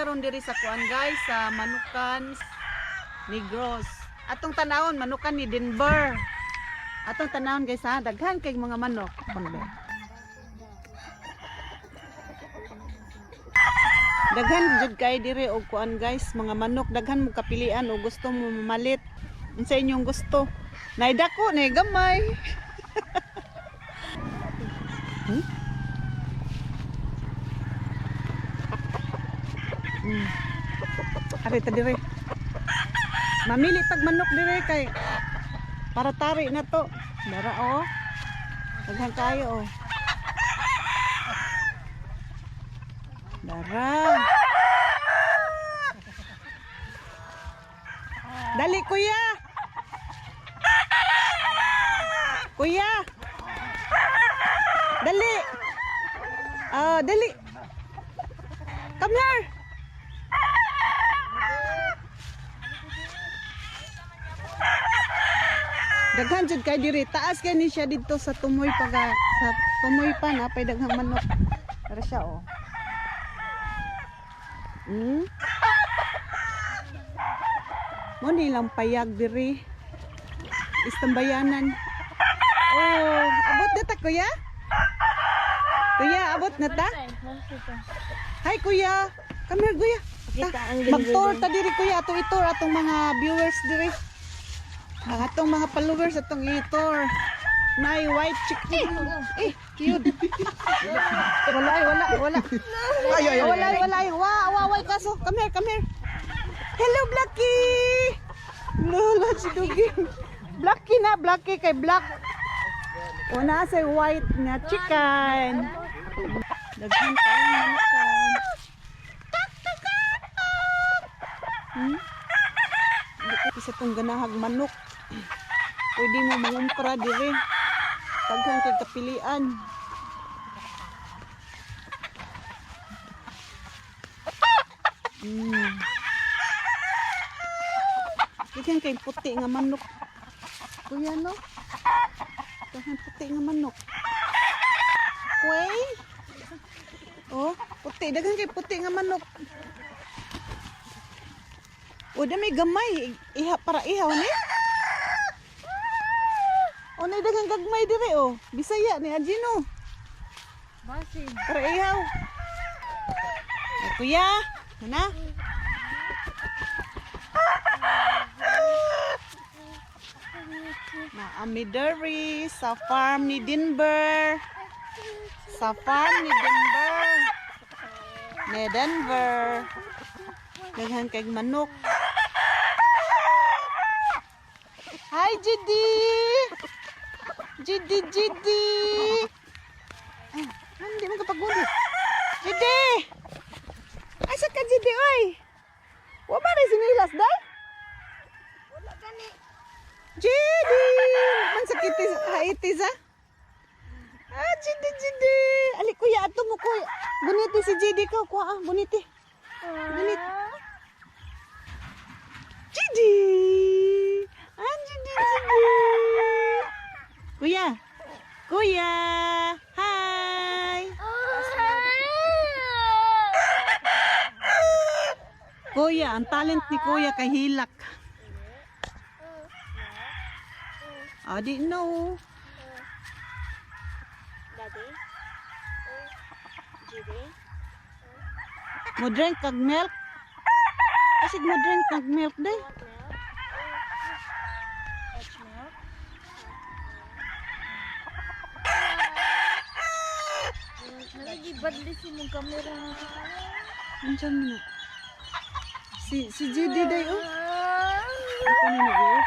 Naamitaron diri sa kuan, guys, sa Manukan Negros. Atong tanawon manukan ni Denver. Atong tanawon, guys, ha, daghan kay mga manok. Kuno ba? Daghan jud kay diri og kuan, guys, mga manok, daghan mo kapilian og gusto mo mamalit. Unsa inyong gusto? Nay dako, nay gamay. Ari ta dire. Mamili tag manok dire kay para tari na to. Dara oh. Daghan kayo oh. Dara. Dali, kuya. Kuya. Dali. Ah, dali. Come here. Daghan jud kay diri. Taas kay ni siya didto sa tumoy pa ga, sa tumoy pa na pay daghang manok. Tara siya oh. Mo nilang payag diri. Istambayanan. Oh, abot na ta, kuya? Kuya, abot na ta? Hi, kuya. Come here, kuya. Ta, mag-tour ta diri, kuya, ato i-tour atong mga viewers diri. Ang atong mga followers atong i-tour. Nay white chicken. Eh, cute. Wala ay, wala, wala. Ay, ay, ay, Wala ay, wala ay. Wa, wa, wa, kaso. Come here, come here. Hello, Blackie. Lola, si Dugi. Blackie na, Blackie kay Black. Una sa white nga chicken. Daghan kayo manukan. Hindi ko isa tong ganahag manok. Pwede mo mangumpra dire. Daghan kay kapilian. Daghan kay puti nga manok. Kuya no? Daghan puti nga manok. Kuy? Oh, puti. Daghan kay puti nga manok. O, may gamay. Iha, para ihaw ni. O, na daghang gagmay dire oh. Bisaya ni Ajino. Basin. Para ihaw. Ay, kuya, na. Naami diri sa farm ni Denver. Sa farm ni Denver. Ni Denver. Daghan kay manok. Hi, Judy! Judy, Judy! Ay, hindi mo kapagunit. Judy! Asa ka, Judy, oy? Wa ba rin sinilas, day? Wala gani. Judy! Man sa kitis, haitis, ah? Ah, Judy, Judy! Ali, kuya, ato mo, kuya. Guniti si Judy ko. Kuha, ah, guniti. Gunit. Judy! Ah, Judy, Judy! Kuya! Kuya! Hi! Kuya, ang talent ni kuya kay hilak. I didn't know. Daddy? Judy? Mo drink kag milk? Kasi mo drink kag milk day. Want milk? Watch milk? Nalagi badli si mong camera. Unsa man na? Si JD day oh. Ako ni na.